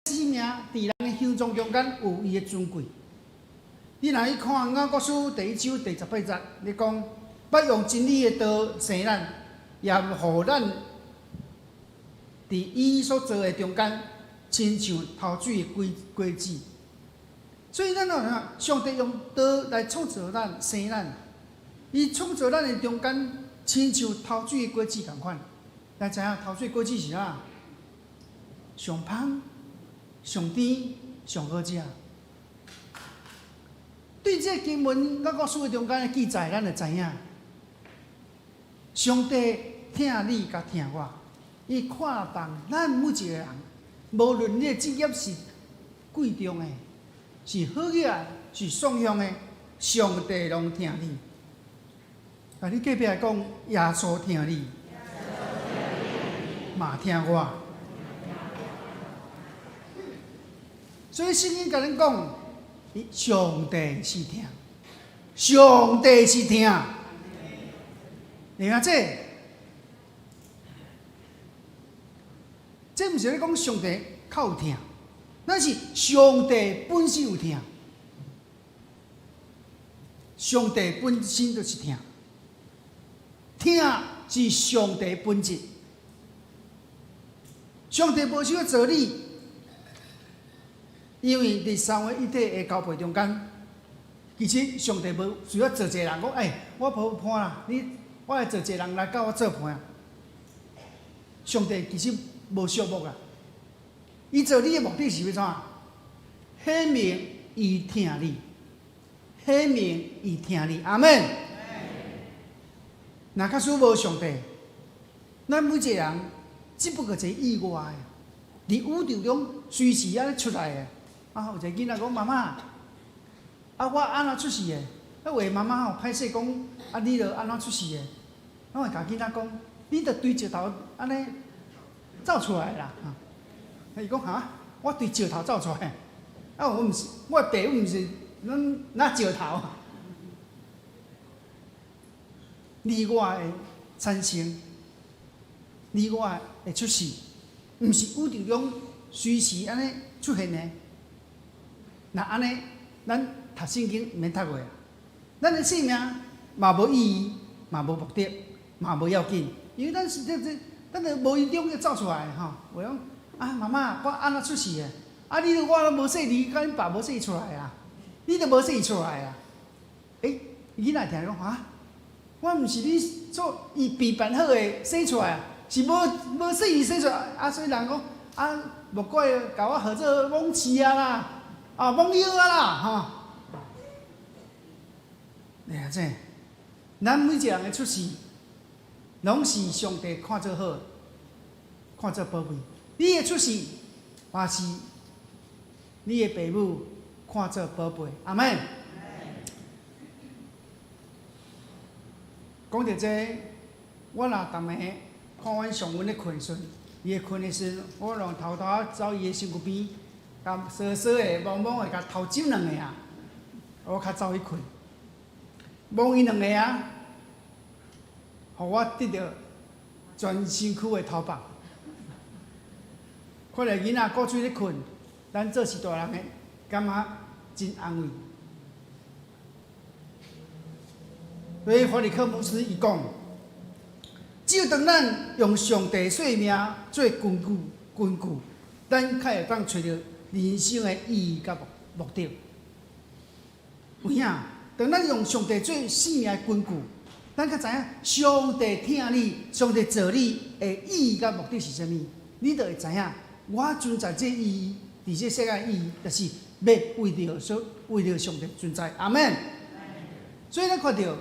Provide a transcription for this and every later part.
生命佇人的胸中中間有伊的尊貴。你若去看雅各書第一章第18節，你講欲用真理的道生咱，也予咱佇伊所造的中間，親像頭水的果子。所以咱看，上帝用道來創造咱、生咱，伊創造咱的中間，親像頭水的果子仝款。咱知影頭水果子是啥？上芳、上甜、上好食。對這個經文雅各書的中間的記載，咱就知影，上帝疼你佮疼我，伊看重咱每一個人，無論你的職業是貴重的，是好額的，是雙向的，上帝攏疼你。啊，你隔壁來講，耶穌疼你，嘛疼我。所以聖經共咱講，上帝是疼，上帝是疼。你看這，這毋是咧講上帝較有疼，咱是上帝本身有疼，上帝本身就是疼，疼是上帝本質。上帝無想欲造你，因為佇三位一體的交配中間，其實上帝無需要造一個人講，欸，我無伴啦，你我來造一個人來佮我做伴。上帝其實無寂寞啊，伊造你的目的是欲創啥？顯明伊疼你，顯明伊疼你，阿們。若假使無上帝，咱每一個人只不過一個意外，佇宇宙中隨時按呢出來的。啊，有一個囡仔講：媽媽，啊，我按怎出世的？啊，有的媽媽吼歹勢講：啊，你著按怎出世的？我會共囡仔講：你著對石頭按呢走出來啦。伊講哈，我對石頭走出來，啊，我毋是，我的爸母毋是攏若石頭。你我的產生，你我的出世，毋是宇宙中隨時按呢出現的。若按呢，咱讀聖經毋免讀過啊。咱的生命嘛無意義，嘛無目的，嘛無要緊，因為咱是這這，咱就無意中就走出來吼。有講啊，媽媽，我按怎出世的？啊，你著我攏無細膩，佮恁爸無細膩出來啊？你著無細膩出來啊？欸，囡仔聽講啊，我毋是你做伊備辦好的生出來啊，是無無細膩生出來啊，所以人講啊，莫怪共我號做罔市啊啦。啊，罔腰啊啦，吼！哎呀，這咱每一個人的出世，攏是上帝看做好，看做寶貝。你的出世，嘛是你的爸母看做寶貝。阿們。講著這，我若逐暝看阮上阮咧睏時，伊會睏的時陣，我攏偷偷走伊的身軀邊。共趖趖的、摸摸的，共頭枕兩下，我較走去睏。摸伊兩下，予我得著全身軀的頭髮。看來囡仔顧喙咧睏，咱做是大人的，感覺真安慰。所以法利克牧師伊講，只有當咱用上帝生命做根據，根據，咱較會當揣著人生的意義佮目的。有影，當咱用上帝做生命的根據，咱較知影上帝疼你，上帝造你的意義佮目的是啥物，你就會知影我存在這意義，佇這世界意義，就是欲為著所為著上帝存在。阿們。所以咱看著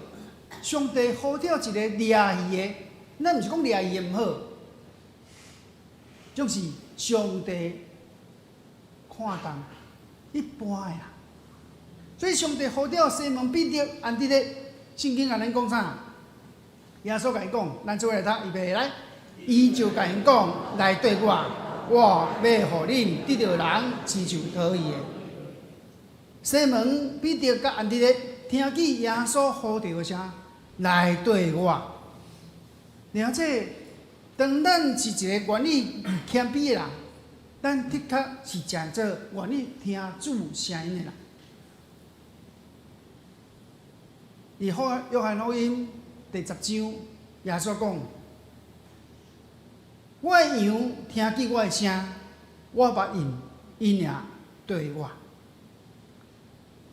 上帝呼召一個掠魚的，咱毋是講掠魚的毋好，總是上帝看重一般的啦。所以上帝呼召西門彼得、安德烈，聖經共咱講啥？耶穌共伊講，咱做伙來讀，預備來。伊就共𪜶講，來綴我，我欲予恁得著人，親像討魚的。西門彼得佮安德烈聽見耶穌呼召的聲，來綴我。了這，當咱是一個願意謙卑的人，咱的確是誠做願意聽主聲音的人。佇約翰福音第10章，耶穌講：我的羊聽見我的聲，我捌𪜶，𪜶也綴我。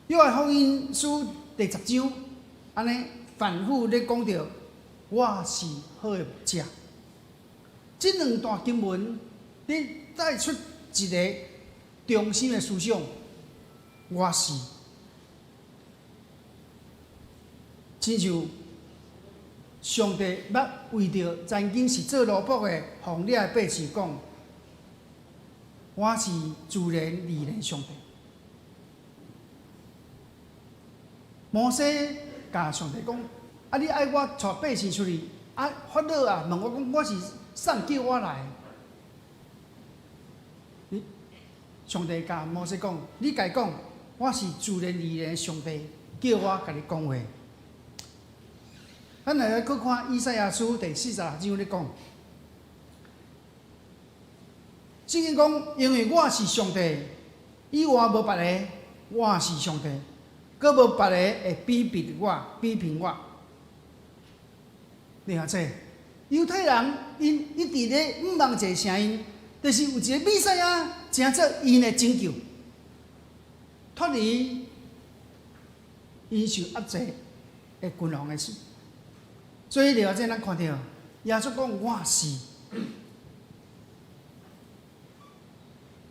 約翰福音書第十章，按呢反覆咧講著，我是好的牧者。這兩段經文，咧帶出一个中心的思想，我是。親像上帝捌為著曾經是做奴僕的紅掠的百姓講，我是自然而然上帝。摩西共上帝講：啊，你愛我帶百姓出去，啊，法老啊問我講，我是啥人叫我來？你上帝共摩西講，你共伊講，我是自然而然上帝，叫我共你講話。咱來閣看以賽亞書第46章咧講，聖經講，因為我是上帝，以外無別个，我是上帝，閣無別个會比比我、比評我。你看這猶太人，𪜶一直咧向望一个聲音，就是有一個彌賽亞，成做𪜶的拯救，脫離𪜶受壓制的君王的事。所以，了這咱看著耶穌講我是，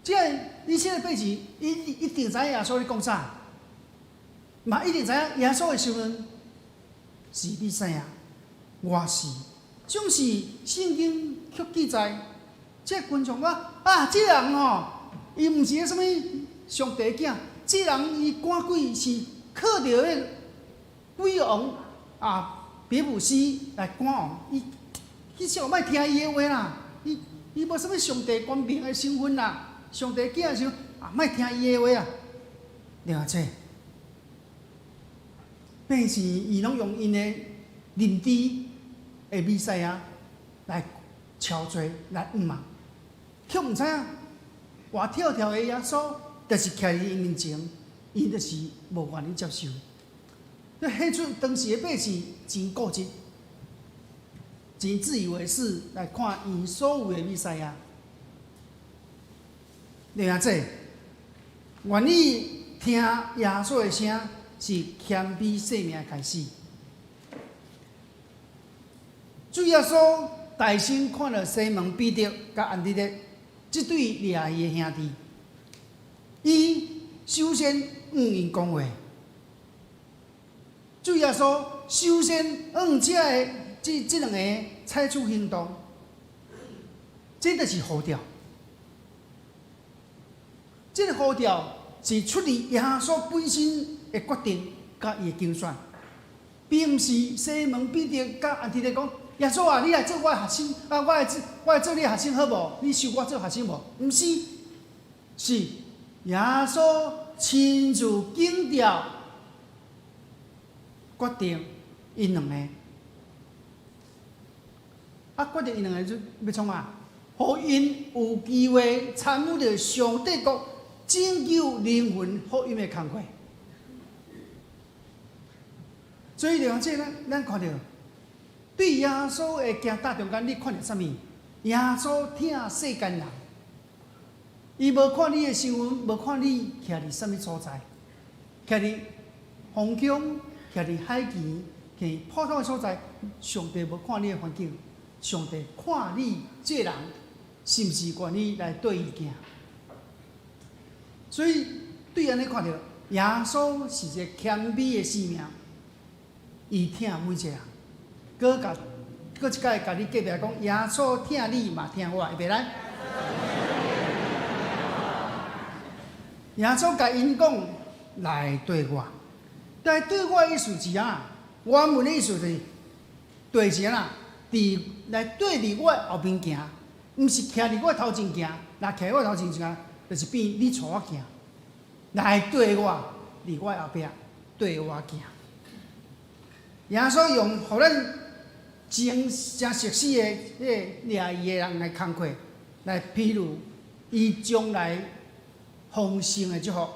這个以色列百姓，𪜶一定知影耶穌咧講啥，嘛一定知影耶穌的身份是彌賽亞，我是，總是聖經卻記載，這个群眾講啊，這个人吼，伊毋是彼啥物上帝囝，這个人伊趕鬼是靠著彼个鬼王啊。比武斯來趕王，伊彼時莫聽伊的話啦，伊無啥物上帝權柄的身份啦，上帝囝的時陣啊，莫聽伊的話啊。了解，百姓伊攏用𪜶的認知的彌賽亞來超罪來向望，卻毋知影活跳跳的耶穌，就是徛佇𪜶面前，𪜶就是無願意接受。這顯出當時的百姓真固執，真自以為是來看𪜶所有的彌賽亞。另外，這願意聽耶穌的聲，是謙卑生命的開始。主耶穌大聲看著西門彼得佮安德烈這對掠魚的兄弟，伊首先向𪜶講話。主耶穌首先向這个這兩個採取行動，這就是呼召。這个呼召是出自耶穌本身的決定，佮伊的揀選，並毋是西門彼得佮安德烈講：耶穌啊，你來做我的學生，啊，我來做你的學生好無？你收我做學生無？毋是，是耶穌親自揀召決定𪜶兩個，啊，決定𪜶兩個就欲創啥？予𪜶有機會參與著上帝國拯救靈魂福音的工課。所以，兩者咱看著，對耶穌的行踏中間，你看著啥物？耶穌疼世間人，伊無看你的身份，無看你徛佇啥物所在，徛佇風疆，徛佇海墘，徛佇普通的所在，上帝無看你的環境，上帝看你這个人是毋是願意來綴伊行。所以對按呢看著，耶穌是一个謙卑的生命，伊疼每一个人。閣共閣一擺共你隔壁講，耶穌疼你嘛疼我，預備來。耶穌共𪜶講，來綴我。但綴我的意思是啥？原文的意思就是綴是按怎？佇來綴佇我的後面行，毋是徛佇我頭前行。若徛我頭前行，就是變你帶我行。來綴我，佇我後壁綴我行。耶穌用予咱真誠熟悉的彼个掠魚的人的工課來比喻伊將來豐盛的祝福。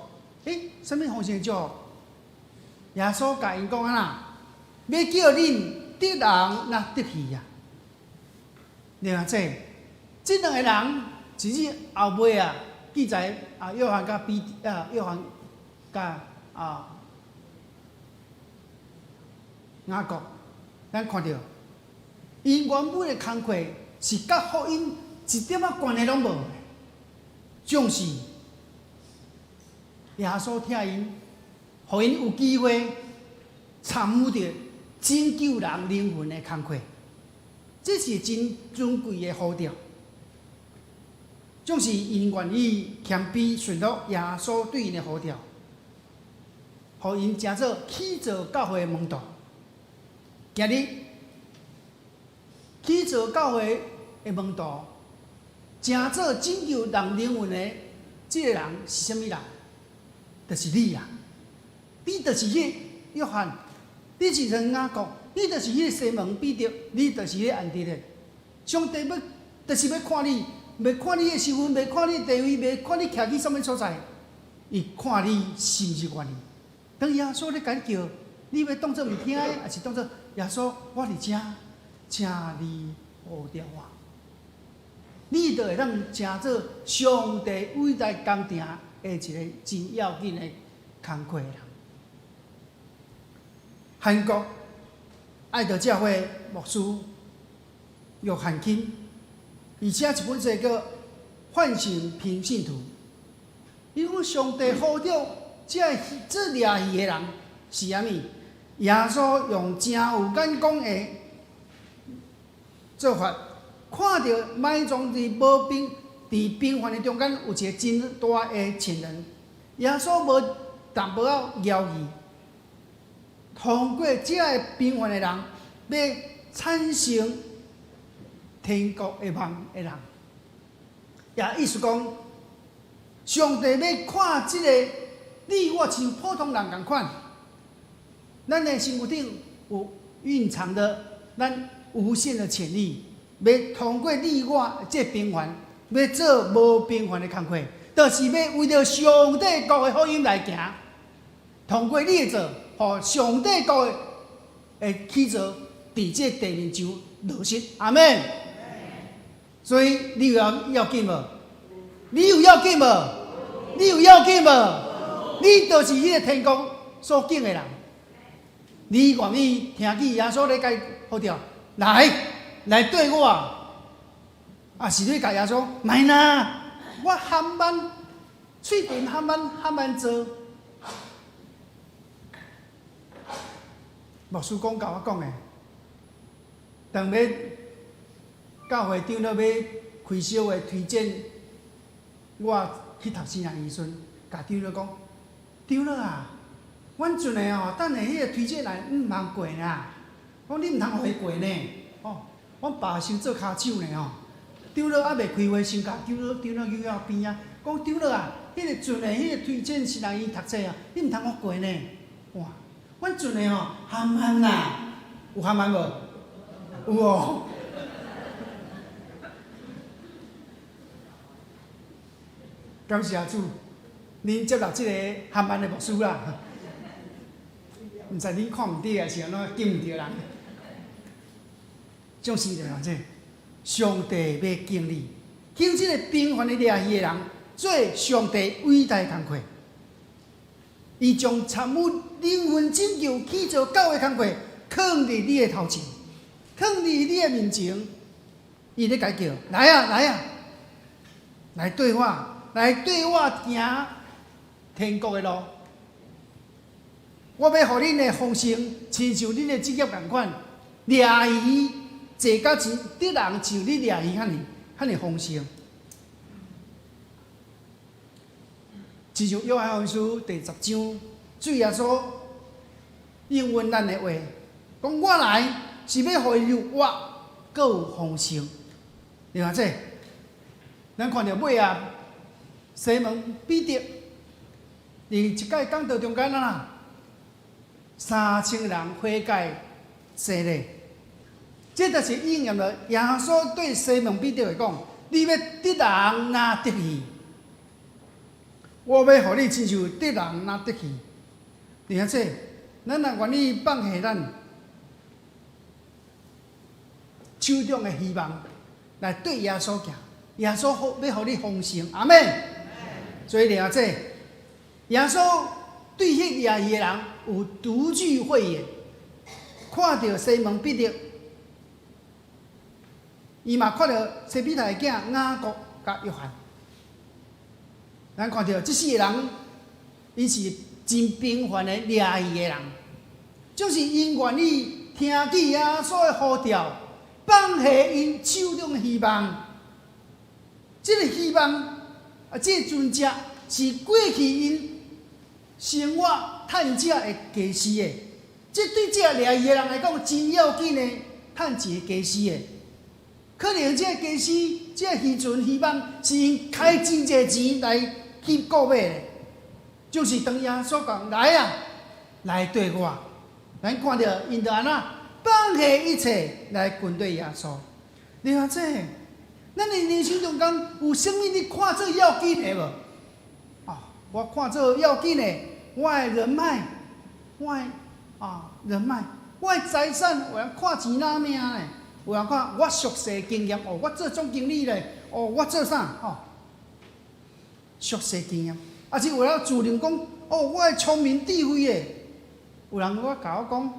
欸，啥物豐盛的祝福？耶穌共𪜶講按怎？欲叫恁得人若得魚啊！對啊，這兩个人，其實後尾啊，記載啊，約翰佮彼啊，約翰佮啊雅各，咱看著，𪜶原本的工課是佮福音一點仔關係攏無，總是耶穌疼𪜶，予𪜶有機會參與著拯救人靈魂的工課，這是真尊貴的呼召。總是𪜶願意謙卑順服耶穌對𪜶的呼召，予𪜶成做起造教會的門徒。今日起造教會的門徒，成做拯救人靈魂的這个人是啥物人？就是你啊！你就是彼个約翰，你是雅各，你就是彼个西門彼得，你就是彼个安德烈。上帝欲，就是欲看你，袂看你的身份，袂看你的地位，袂看你徛佇啥物所在，伊看你是毋是願意。當耶穌咧共你叫，你欲當做毋聽的，抑是當做耶穌？我佇遮，請你呼召我。你就會當成做上帝偉大工程的一个真要緊的工課人。韓國愛德教會牧師約翰金，伊寫一本冊叫《喚醒平信徒》。伊講上帝呼召這个做掠魚的人是啥物？耶穌用誠有眼光的做法，看著埋葬佇無平佇平凡的中間有一个真大的潛能。耶穌無淡薄仔猶豫，通過這个平凡的人，欲產生天國的夢的人。也意思講，上帝欲看這个你我像普通人仝款，咱的身軀頂有蘊藏著咱無限的潛力，欲通過你我這平凡，欲做無平凡的工課，就是欲為著上帝國的福音來行。通過你的做，予上帝國的起造，佇這地面上落實。阿們。所以你有要緊無？你有要緊無？你有要緊無？你就是彼个天國所揀的人。你願意聽見耶穌咧共你呼召，來來綴我，啊是你共耶穌，莫啦，我含慢，喙唇含慢含慢做。牧師講共我講的，當欲教會長老欲開小會推薦我去讀神學院時陣，共長老講，長老啊，阮陣的吼，等下彼个推薦案毋通過啦，講你毋通予伊過呢，哦，阮爸先做跤手呢吼，長老猶未開會，先共長老長老叫到邊仔，講長老啊，彼个陣的彼个推薦神學院讀冊啊，你毋通予過呢，哇！阮陣的吼含慢啦，有含慢無？有哦。感謝主，恁接納這个含慢的牧師啦。毋知恁看毋著，抑是按怎見毋著人？總是咧，這上帝欲揀你，揀這个平凡的掠魚的人，做上帝偉大的工課。伊將參與靈魂拯救、起造教會工課，囥佇你的頭前，囥佇你的面前，伊咧共你叫，來啊來啊，來綴我，來綴我行天國的路。我欲予恁的豐盛，親像恁的職業仝款，掠魚坐甲像得人像你掠魚遐爾遐爾豐盛。親像約翰福音書第十章，主耶穌應允咱的話，講我來是欲予伊有活，閣有豐盛。對啊，這咱看著尾仔，西門彼得佇一擺講道中間啊，3000人悔改洗禮，這就是應驗了耶穌對西門彼得來講：你欲得人若得魚。我欲予你親像得人若得魚。弟兄姊，咱若願意放下咱手中的希望，來綴耶穌行，耶穌欲予你豐盛，阿們。所以弟兄姊，耶穌對彼掠魚的人有獨具慧眼，看著西門彼得，伊嘛看著西庇太的囝雅各佮約翰。咱看著這四个人，𪜶是真平凡的掠魚的人，就是𪜶願意聽見耶穌的呼召，放下𪜶手中的希望。這个希望啊，這个船隻是過去𪜶生活趁食的家私的。這對這掠魚的人來講，真要緊的趁錢的家私的。可能這个家私、這个漁船、漁網是𪜶開真濟錢來去購買的。就是當耶穌講來啊，來綴我，咱看著𪜶就按怎放下一切來跟綴耶穌。你看這，咱的人生中間有啥物你看做要緊的無？啊，我看做要緊的，我的人脈，我的人脈，我的財產，有人看錢若命呢？有人看我熟悉經驗，哦，我做總經理咧，哦，我做啥？哦，熟悉經驗。啊，是有人自認講，哦，我的聰明智慧的。有人我共我講，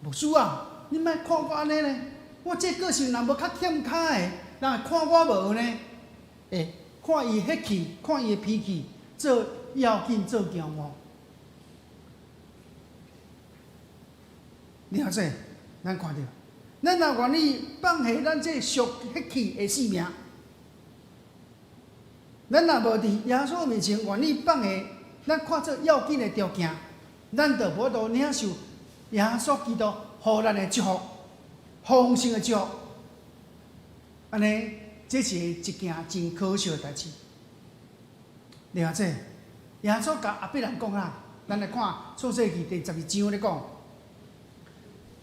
牧師啊，你莫看我按呢呢，我這個性若無較欠跤的，人會看我無呢？欸，看伊血氣，看伊的脾氣，做要緊做驕傲。你看這，咱看著，咱若願意放下咱這屬血氣的性命，咱若無佇耶穌面前願意放下咱看做要緊的條件，咱就無法度領受耶穌基督予咱的祝福，豐盛的祝福。按呢，這是一件真可惜的代誌。你看這，耶穌共亞伯蘭講啊，咱來看創世記第12章咧講，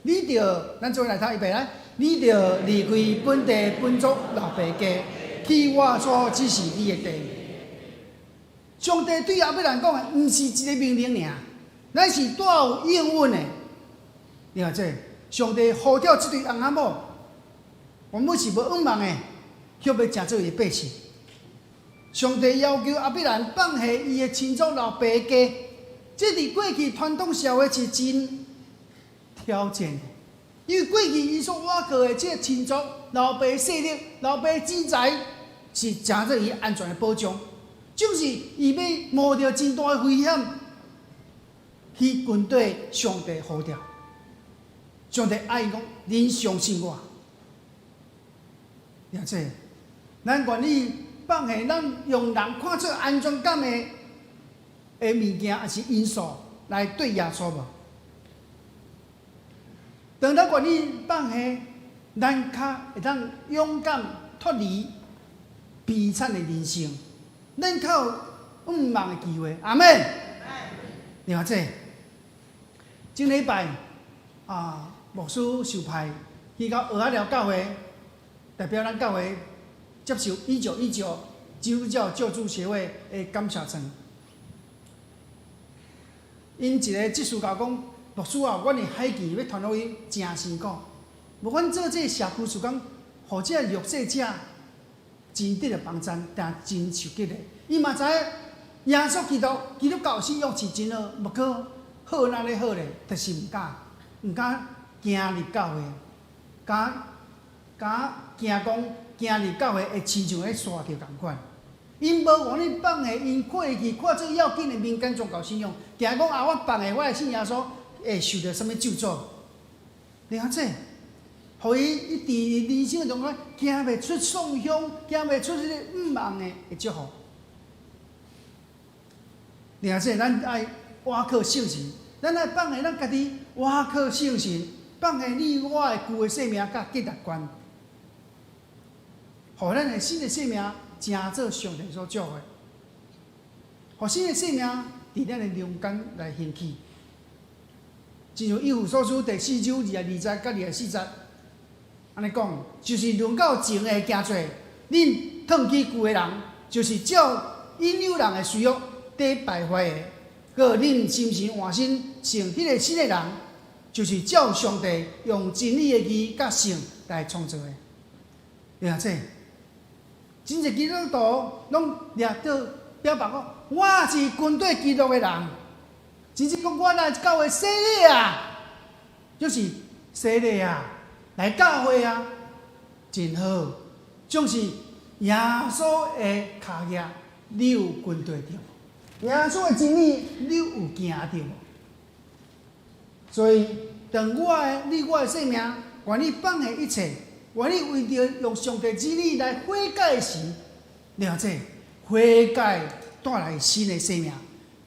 你著，咱做伙來讀一遍來，你著離開本地本族老爸家，去我所指示你的地。上帝對亞伯蘭講的，毋是一个命令爾，乃是帶有應允的。你看這，上帝呼召這對翁仔某，原本是無向望的，卻欲成做伊的百姓。上帝要求亞伯蘭放下伊的親族老爸家，這佇過去傳統社會是真挑戰的，因為過去伊所倚靠的這个親族老爸勢力、老爸錢財，是成做伊安全的保障，就是伊欲冒著真大的危險去跟綴上帝呼召。上帝愛伊講：恁相信我。而且，咱願意放下咱用人看做安全感的物件，抑是因素來綴耶穌無？當咱願意放下，咱較會當勇敢脫離悲慘的人生，咱較有向望的機會。阿們。另外這，這禮拜啊，牧師受派去到蚵仔寮教會，代表咱教會接受1919基督教救助協會的感謝狀。𪜶一个執事共我講，牧師啊，阮的海墘欲傳福音誠辛苦，無阮做這个社區事工，予這个弱勢者真得著幫贊，但真受激勵。伊嘛知影耶穌基督基督教信仰是真好，毋過好哪咧好咧，就是毋敢，毋敢行入教會，敢敢驚講行入教會會親像咧煞著仝款。𪜶無願意放下𪜶過去看做要緊的民間宗教信仰，驚講啊，我放下我的信耶穌會受著啥物咒詛？你看這，予伊佇人生中間行袂出創傷，行袂出這个向望的祝福。你看這，咱愛倚靠聖神，咱愛放下咱家己，倚靠聖神，放下你我的舊的生命佮價值觀，予咱的新的生命成做上帝所祝福的，予新的生命佇咱的中間來興起。正像以弗所書第四章22節佮24節，按呢講，就是論到前的行做，恁褪去舊的人，就是照引誘人的私欲綴敗壞的；閣恁心神換新，成彼个新的人，就是照上帝用真理的義佮聖來創造的。對啊，這真濟基督徒攏掠著表白講，我是跟綴基督的人。真正講，我來教會洗禮啊，就是洗禮啊，來教會啊，真好。總是耶穌的跤跡，你有跟綴著無？耶穌的真理，你有行著無？所以，當我的、你我的生命願意放下一切，願意為著用上帝真理來悔改時，了解悔改帶來新的生命，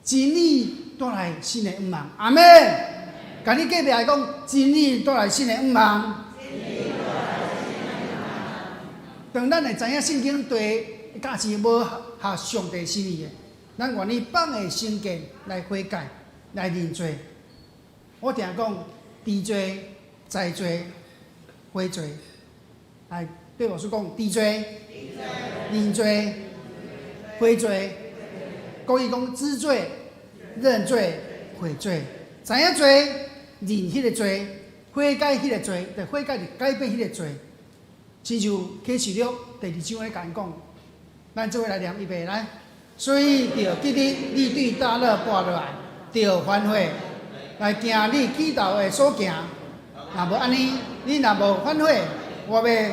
真理帶來新的向望。阿門。共你隔壁來講，真理帶來新的向望。當咱會知影聖經對教示無合上帝心意的，咱願意放下成見來悔改，來認罪。我定講，知罪、知罪、悔罪。來，對老師講，知罪、認罪、悔罪。國語講知罪、認罪、悔罪。知影罪，認彼个罪，悔改彼个罪，就悔改就改變彼个罪。親像啟示錄第二章咧共𪜶講，咱做伙來念預備來。所以著記得你對大樂跋落來，著反悔，來行你起頭的所行。若無按呢，你若無反悔，我欲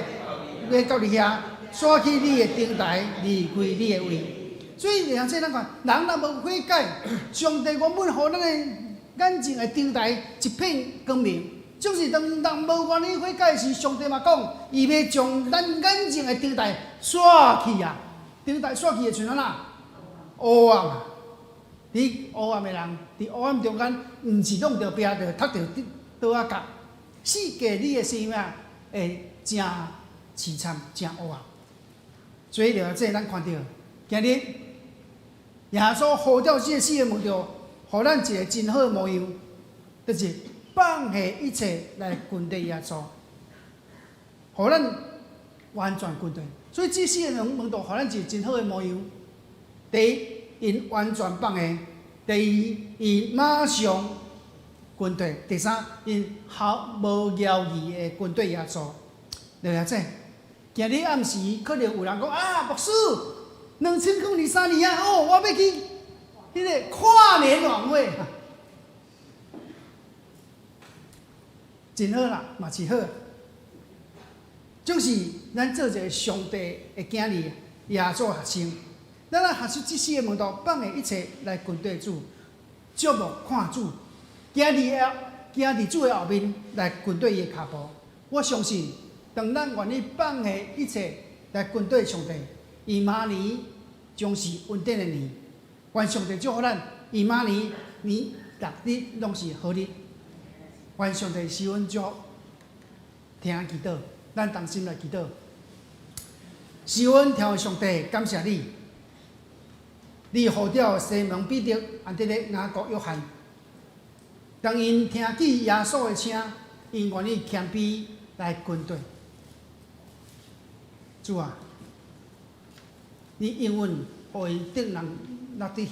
欲到你遐，刷去你的燈台，離開你的位。所以兩這咱看，人若無悔改，上帝原本予咱的眼前的燈台一片光明。就是當人無願意悔改時，上帝嘛講，伊欲將咱眼前的燈台刷去啊！燈台刷去會像按怎？烏暗啊！佇烏暗的人，佇烏暗中間，毋是弄著壁，就踢著桌仔角。四界你的生命會誠淒慘，誠烏暗。所以著這咱看著，今日耶穌呼召這四个門徒，予咱一个真好的模樣，就是放下一切來跟綴耶穌，予咱完全跟綴。所以這四個門徒，予咱一個真好的模樣。第一，𪜶完全放下；第二，𪜶馬上跟綴；第三，𪜶毫無猶豫的跟綴耶穌。著遐這，今日暗時可能有人講啊，牧師，2023年啊，哦，我欲去彼个跨年晚會。真好啦，嘛是好。總是咱做一个上帝的囝兒，耶穌學生，咱來學習這四个門徒，放下一切來跟綴主，注目看主，行佇主的後面來跟綴伊的跤步。我相信，當咱願意放下一切來跟綴上帝，伊明年將是恩典的年。願上帝祝福咱，伊明年年逐日攏是好日。願上帝賜阮祝福，聽祈禱，咱同心來祈禱。賜阮天父上帝，感謝你，你呼召西門彼得、安德烈、雅各、約翰，當𪜶聽見耶穌的聲，𪜶願意謙卑來跟綴。主啊，你應允予𪜶得人橐得魚，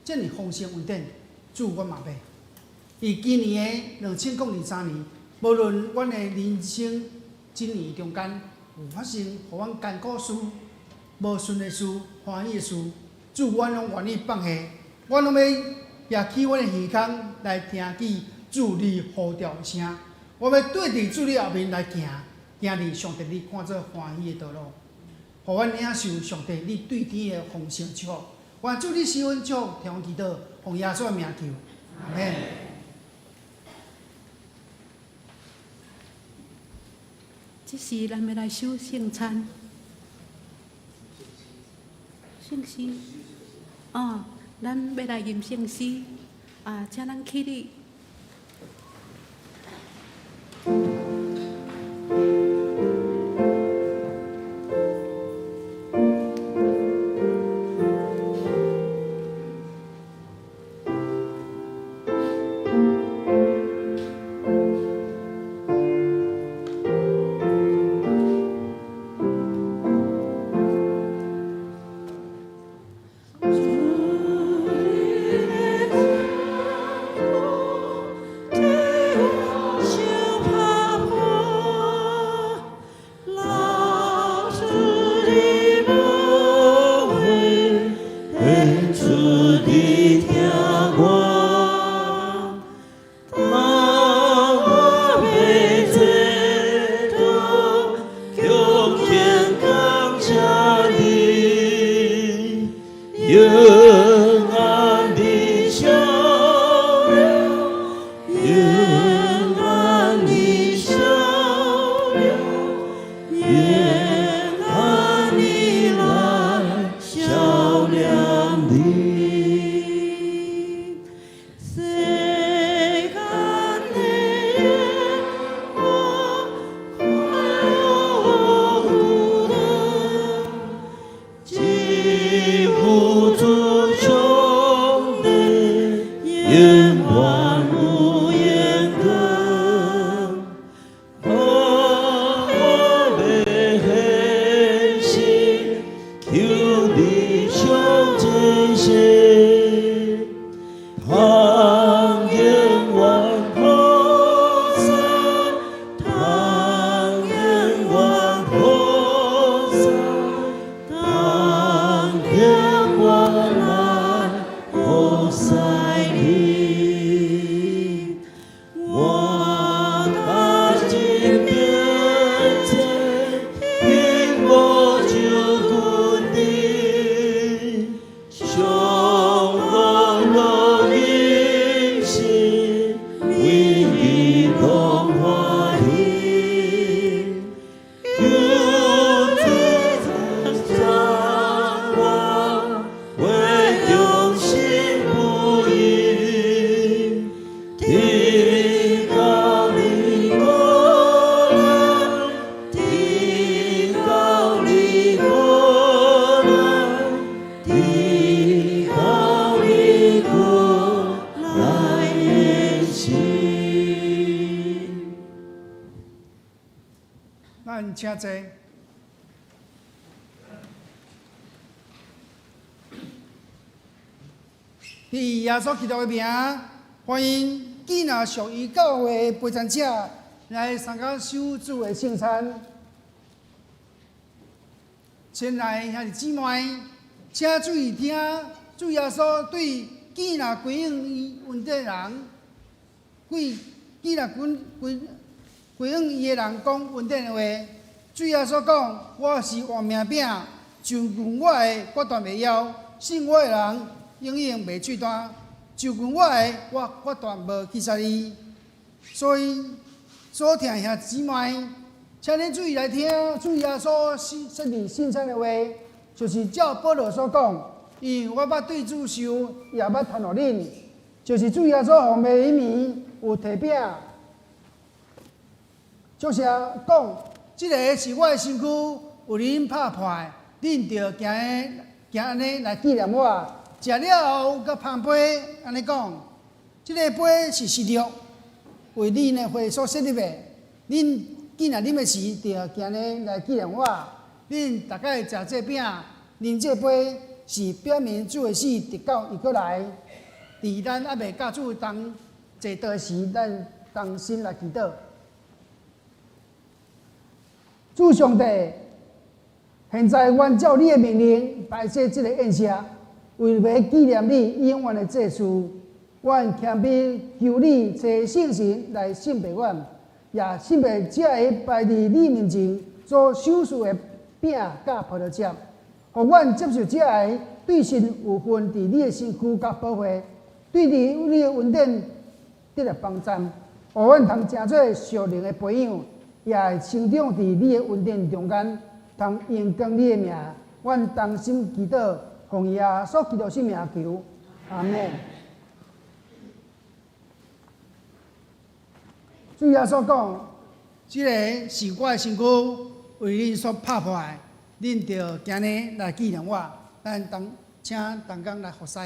這爾豐盛恩典，主我嘛欲。佇今年的2023年，無論阮的人生這年中間有發生予阮艱苦事、無順的事、歡喜的事，主，阮攏願意放下，阮攏欲舉起阮的耳孔來聽見主你呼召的聲。我欲綴佇主你後面來行，行佇上帝你看做歡喜的道路，予阮領受上帝你對天的豐盛祝福。願主你賜阮祝福，聽阮祈禱，奉耶穌的名求，阿門。這時，咱欲來守聖餐，聖詩，哦，咱欲來吟聖詩，啊，請咱起立。主你疼我，當我欲坐倒，強肩感謝你，永安的笑臉，永安的笑臉，永安的來笑臉你。世間的煙火，快樂孤單，只有主上帝，永遠有榮光。我欲獻身，求你上這世，通永遠菩薩，通永遠菩薩，通永遠來服侍你。我踏進變遷，永無就近你，上樂樂人生，為你攏歡喜。求主讚我，為忠心不移，直到你過來，直到你過來，直到你過來的時。咱請坐。佇耶穌基督的名，歡迎建拿屬於教會的陪餐者來參加守主的聖餐。親愛的兄弟姊妹，請注意聽，主耶穌對建拿歸向伊恩典人，對建拿歸歸歸向伊的人講恩典的話。主耶穌講：我是活命餅，就近我的，我斷袂枵；信我的人，永遠袂喙乾。就近我的，我決斷無棄絕伊。所以，所疼兄弟姊妹，請恁注意來聽主耶穌設立聖餐的話，就是照保羅所講，因為我捌對主受，也捌傳予恁，就是主耶穌予彼暝有提餅，就是講，這个是我的身軀，為恁拍破的，恁著行行按呢來紀念我。食了後，閣捧杯按呢講，這个杯是新約，為恁的血所設立的。恁既然啉的時，著行呢來紀念我。恁逐擺食這餅，啉這杯，是表明主的死，直到伊閣來。佇咱猶未佮主同坐桌時，咱同心來祈禱。主上帝，現在阮照你的命令擺設這个宴席，為欲紀念你永遠的祭事。阮謙卑求你差聖神來聖別阮，也聖別這个擺佇你面前做守事的餅佮葡萄汁，予阮接受這个對神有份佇你的身軀佮寶血，對佇你的恩典得著幫贊，予阮通成做屬靈的培養，也會成長佇你的恩典中間，通榮光你的名。阮同心祈禱，奉耶穌基督聖名求，阿們。主耶穌講：這个是我的身軀，為恁所拍破的，恁著行呢來紀念我。咱同請同工來服侍。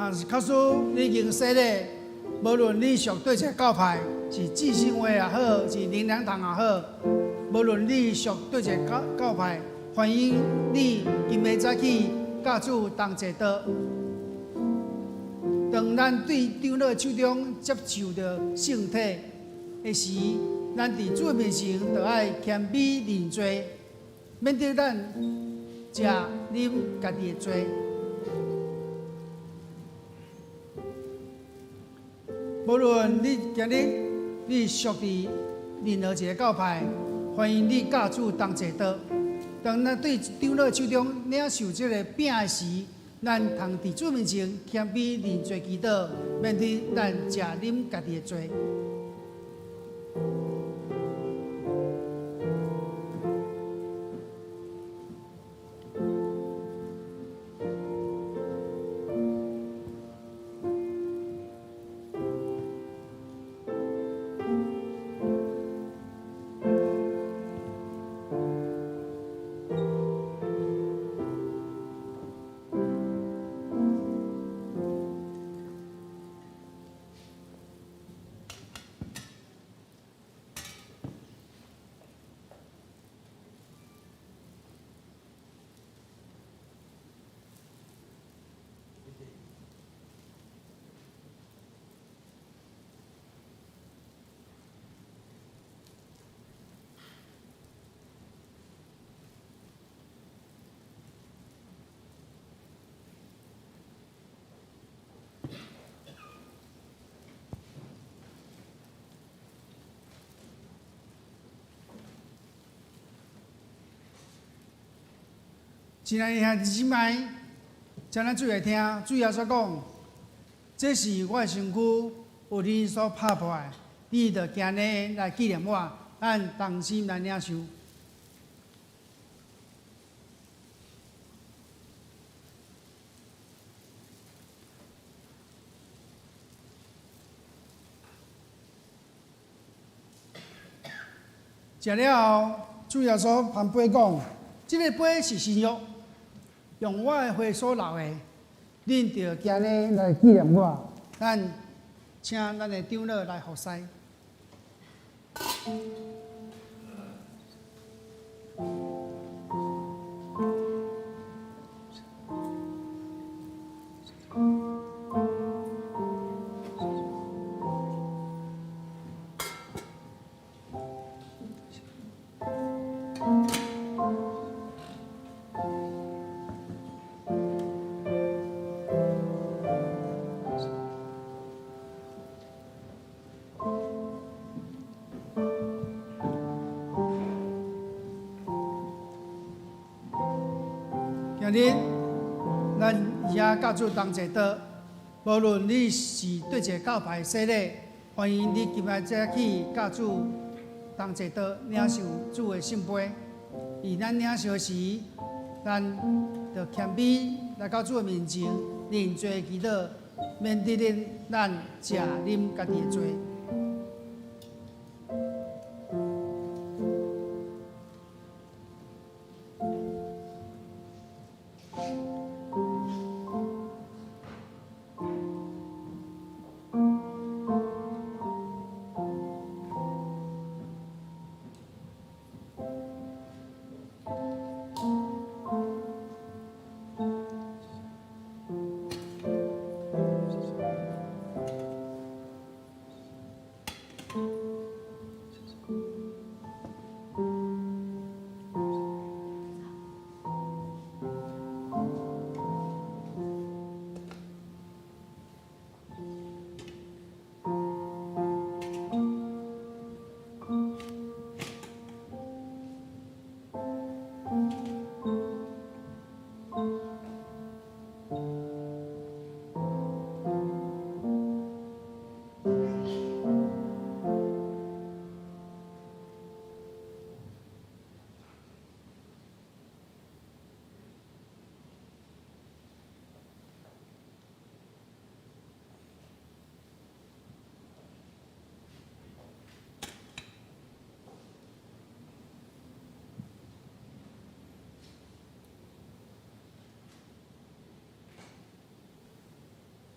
若是假使你已經洗禮，無論你屬佗一个教派，是浸信會也好，是靈糧堂也好，無論你屬佗一个教派，歡迎你今暝早起佮主同齊禱。當咱對長老手中接受著聖體的時，咱佇主面前就愛謙卑認罪，免得咱食啉家己的罪。無論你今日你屬佇任何一个教派，歡迎你佮主同齊禱。當咱對長老手中領受這个餅的時，咱通佇主面前謙卑認罪祈禱，免得咱食啉家己的罪。親愛的兄弟姊妹，請咱注意聽，主耶穌講：這是我的身軀，為恁所拍破的，你著行呢來紀念我。咱同心來領受。食了後，主耶穌捧杯講：這个杯是新約，用我的血所流的，恁著行呢來紀念我。咱請咱的長老來服侍。今日咱遐佮主同齊禱，無論你是佗一个教派洗禮，歡迎你今仔早起佮主同齊禱，領受主的聖杯。而咱領受時，咱就謙卑來到主的面前，認罪祈禱，免得恁咱食啉家己的罪。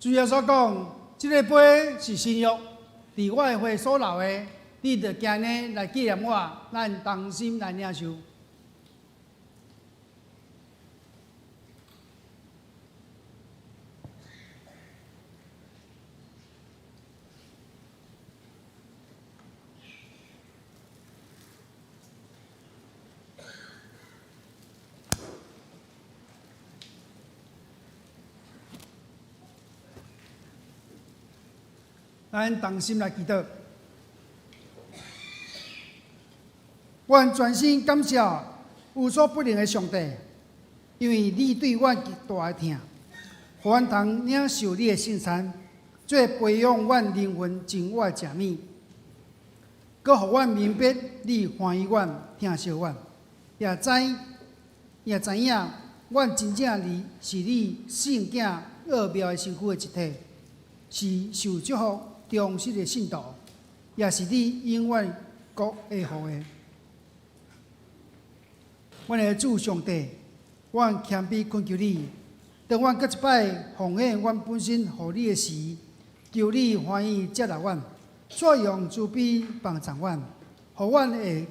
主耶穌講：這个杯是新約，佇我的血所流的，你著行呢來紀念我，咱同心來領受。咱同心來祈禱，阮全心感謝無所不能的上帝，因為你對阮極大的疼，予阮通領受你的聖餐，做培養阮靈魂真我的食物，閣予阮明白你歡喜阮、疼惜阮，也知影阮真正是你聖子奧妙的身軀的一體，是受祝福忠實的信徒，也是你永遠國愛護的。阮的主上帝，阮謙卑懇求你，當阮閣一擺奉獻阮本身予你的時，求你歡喜接納阮，再用慈悲幫助阮，予阮會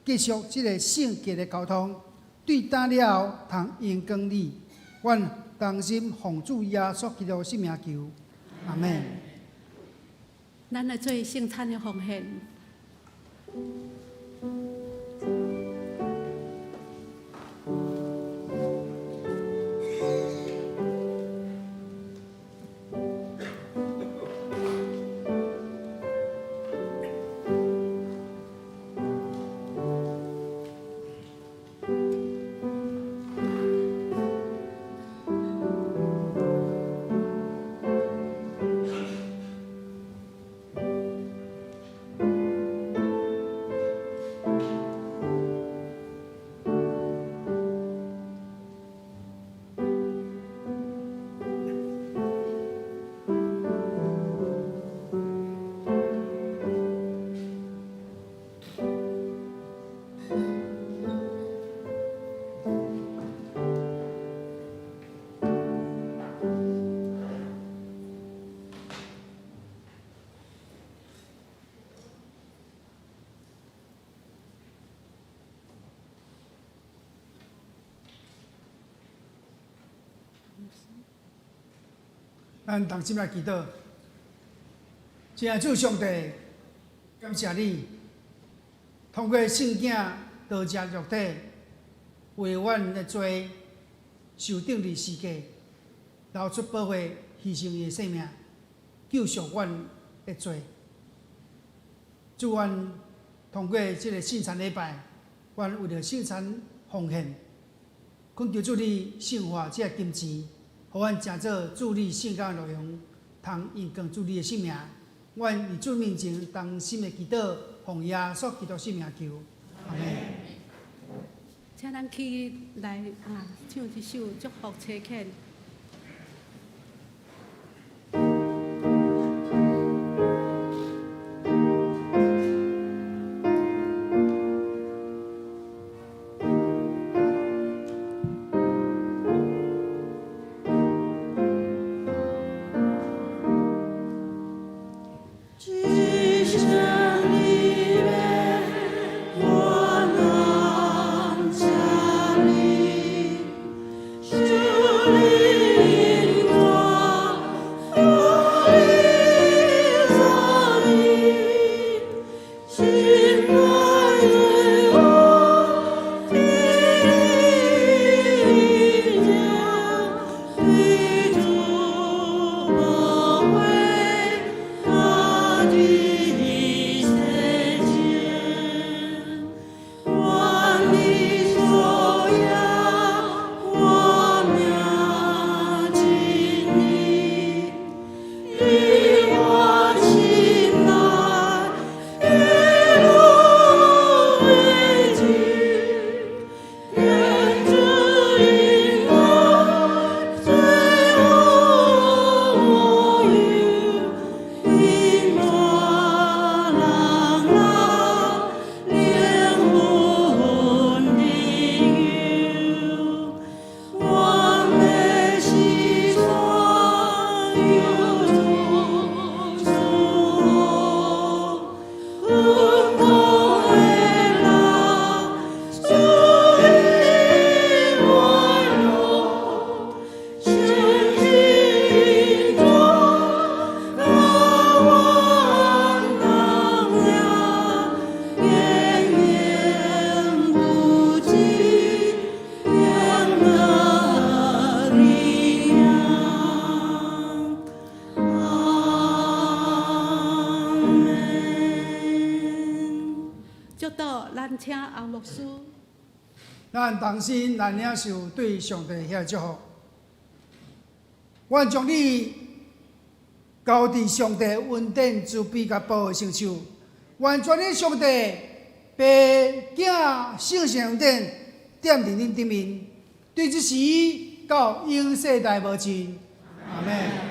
繼續這个聖潔的交通，對今了後通榮光你。阮同心奉主耶穌基督聖名求，阿們。咱來做聖餐的奉獻。咱同心來祈禱，親愛主上帝，感謝你通過聖子道成肉體，為阮的罪受釘佇十架，流出寶血，犧牲伊的性命，救贖阮的罪。主，阮通過這个聖餐禮拜，阮為著聖餐奉獻，懇求主你聖化這个金錢，予阮成做主你聖工的路用，通榮光主你的聖名。阮佇主面前同心的祈禱，奉耶穌基督聖名求，阿們。請咱起來啊，唱一首祝福差遣。只剩你的我能站立，主领我，我的所以，心爱对我的力量，对主宝贵他的。祝禱咱請洪牧師。咱同心來領受對上帝遐祝福。願將你交佇上帝恩典慈悲佮保護聖手。願全能上帝父囝聖神恩典踮佇恁頂面，對這時到永世代無盡。阿們。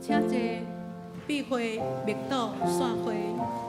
請坐，閉會默禱散會。